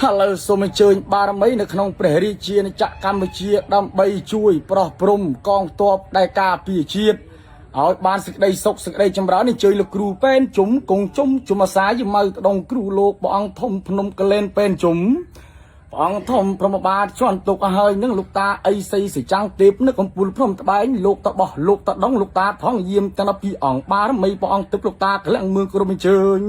ឥឡូវសូមអញ្ជើញបារមីនៅក្នុងព្រះរាជាណាចក្រកម្ពុជាដើម្បីជួយប្រោះព្រំកងទ័ពដែលការពារជាតិឲ្យបានសេចក្តីសុខសេចក្តីចម្រើនអញ្ជើញលោកគ្រូពេនជុំគង់ជុំជុំអាសាយម៉ៅត្ដងគ្រូលោកព្រះអង្គធំភ្នំកលែនពេនជុំព្រះអង្គធំព្រមបាទជន់ទុកឲ្យនឹងលោកតាអីសីសិចាំងទេពនៅកំពូលភ្នំត្បែងលោកតបោះលោកតដងលោកតាថងយាមទាំង12អង្គបារមីព្រះអង្គទឹកលោកតាក្លាំងមឿងក្រុមអញ្ជើញ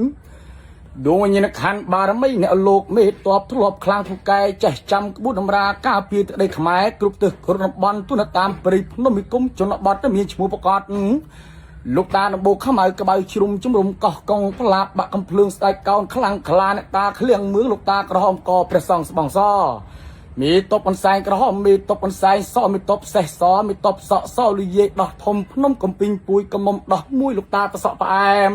ដួងវិញ្ញាណខណ្ឌបារមីអ្នកលោកមេតបធ្លាប់ខ្លាំងពូកែចេះចាំក្បួនតម្រាការពារទឹកដីខ្មែរគ្រប់ទិសគ្រប់តំបន់ទុនតាមព្រៃភ្នំមិគមជនបទមានឈ្មោះប្រកបលោកតានបោខ្មៅក្បៅជ្រុំជំរុំកោះកងផ្លាបាក់កំភ្លើងស្ដេចកោនខ្លាំងខ្លាអ្នកតាក្លៀងមឿងលោកតាក្រហមកព្រះសង្ឃស្បងសមេតបអន្សែងក្រហមមេតបអន្សែងសមេតបសេះសមេតបសក់សលីយេដោះធំភ្នំកំពីងពួយកំមុំដោះមួយលោកតាតសក់ផ្អែម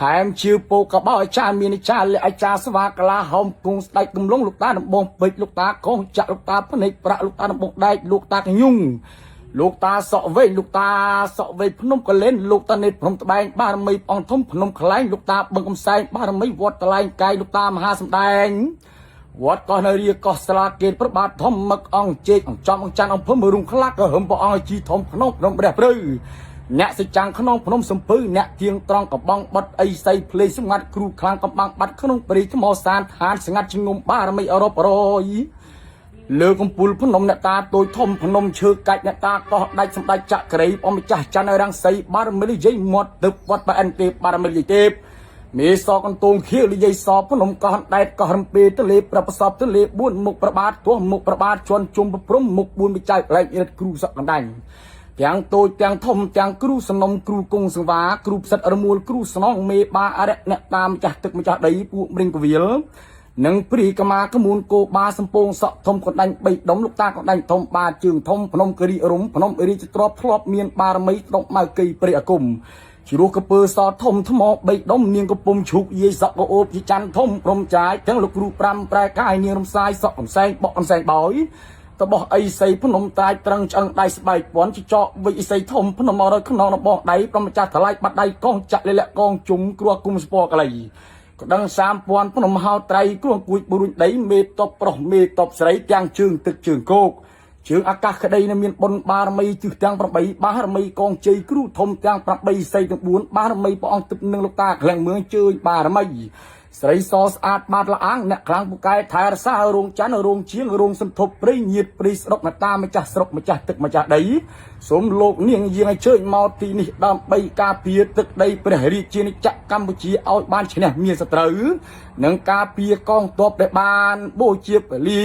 ហែមជាពោកបោអាចារ្យមានអាចារ្យលអាចារ្យស្វាកលាហោមគង់ស្ដេចកំលងលោកតាដំបងពេជ្រលោកតាកងចាក់លោកតាភ្នែកប្រាក់លោកតាដំបងដែកលោកតាកញុងលោកតាសក់វែងលោកតាសក់វែងភ្នំកលែនលោកតានេតភ្នំត្បែងបារមីអង្គធំភ្នំខ្លែងលោកតាបឹងកំសែងបារមីវត្តតឡែងកាយលោកតាមហាសម្ដែងវត្តកោះនរាកោះស្លាកេតប្របាទធំមឹកអង្គជេកអង្គចំអង្គច័ន្ទអង្គភឹមរុងខ្លាក់ក៏ហឹមព្រះអង្គជីធំក្នុងភ្នំព្រះព្រៅអ្នកសិចាំងក្នុងភ្នំសំពៅអ្នកទៀងត្រង់កបងបត់អីសីភ្លេងស្ងាត់គ្រូខ្លាំងកំបាំងបាត់ក្នុងព្រៃថ្មសានឋានស្ងាត់ជំងំបារមីអរ៉ុបរយលើកំពូលភ្នំអ្នកតាតូចធំភ្នំឈើកាច់អ្នកតាកោះដាច់សម្ដេចចក្រីអម្ចាស់ច័ន្ទរាំងសីបារមីលយាយមាត់ទឹកវត្តប៉ែនទេបារមីលយាយទេពមេសកន្ទងខៀវលយាយសភ្នំកោះដែតកោះរំពេទលេប្រប្រសពទលេ4មុខប្របាទទោះមុខប្របាទជន់ជុំប្រព្រំមុខ4វិច័យលែករិទ្ធគ្រូសក់កណ្ដាញ់ទាំងតូចទាំងធំទាំងគ្រូសំណុំគ្រូគង់សង្វាគ្រូផ្សិតរមួលគ្រូស្នងមេបាអរិយអ្នកតាមចាស់ទឹកម្ចាស់ដីពួកមរិញកវិលនិងព្រីកមាក្មូនគោបាសំពងសក់ធំកណ្ដាញ់បីដុំលោកតាកណ្ដាញ់ធំបាជើងធំភ្នំគិរីរុំភ្នំរាជទ្របធ្លាប់មានបារមីដុំម៉ៅកីព្រៃអាគមជ្រោះកពើសធំថ្មបីដុំនាងកំពុំឈូកយាយសក់កអូបជាច័ន្ទធំព្រំចាយទាំងលោកគ្រូ5ប្រែកាយនាងរំសាយសក់កំសែងបក់កំសែងបោយតបោះអីសីភ្នំត្រាយត្រឹងឆ្អឹងដៃស្បែកពន់ចចកវិអីសីធំភ្នំអរយខ្នងរបងដៃប្រមចាស់ថ្លៃបាត់ដៃកងចាក់លិលកងជុំគ្រួគុំស្ពកលៃក្តឹង3000ភ្នំហោត្រៃគ្រួគួចបរុញដីមេតបប្រុសមេតបស្រីទាំងជើងទឹកជើងគោកជើងអាកាសក្តីនៅមានបុណ្យបារមីទិសទាំង8បារមីកងជ័យគ្រូធំទាំង8សីទាំង4បារមីព្រះអង្គទឹកនឹងលោកតាក្លាំងមឿងជើញបារមីស្រីសស្អាតបាតល្អងអ្នកខ្លាំងពូកែថែរសារោងច័ន្ទរោងជាងរោងសន្ធប់ព្រៃញាតព្រៃស្រុកអ្នកតាម្ចាស់ស្រុកម្ចាស់ទឹកម្ចាស់ដីសូមលោកនាងយាងឲ្យជើញមកទីនេះដើម្បីការពារទឹកដីព្រះរាជាណាចក្រកម្ពុជាឲ្យបានឈ្នះមានសត្រូវនិងការពារកងទ័ពដែលបានបូជាពលា